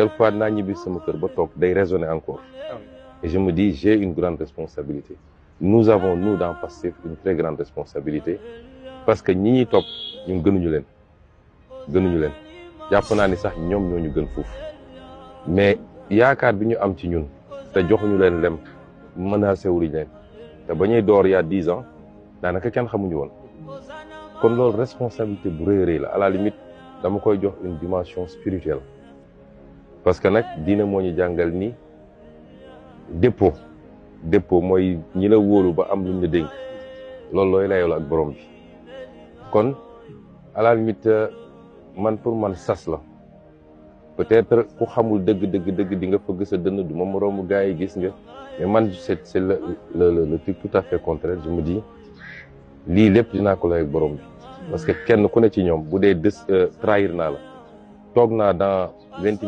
quelquefois naa ñibbi sama kër ba toog day résonner encore et je me dis j'ai une grande responsabilité. Nous avons nous dans Pastef une très grande responsabilité parce que ñi ñuy topp ñun gënuñu leen jàpp naa ni sax ñoom ñoo ñu gën foofu mais yaakaar bi ñu am ci ñun te joxuñu leen lem menacé wuñu leen te ba ñuy door il y a 10 ans daanaka kenn xamuñu woon kon loolu responsabilité bu rëy a rëy la à la limite dama koy jox une dimension spirituelle parce que nag diine moo ñu jàngal ni dépôt mooy ñi la wóolu ba am luñ la dénk loolu looy layoo la ak borom bi kon à la limite man pour man sas la peut-être ku xamul dëgg di nga fëgg sa dënn du ma moroomu gars yi gis nga mais man c'est le truc tout à fait contraire je me dis lii lépp dinaa ko lay ak borom bi parce que kenn ku ne ci ñoom bu dee trahir naa la toog naa dans 20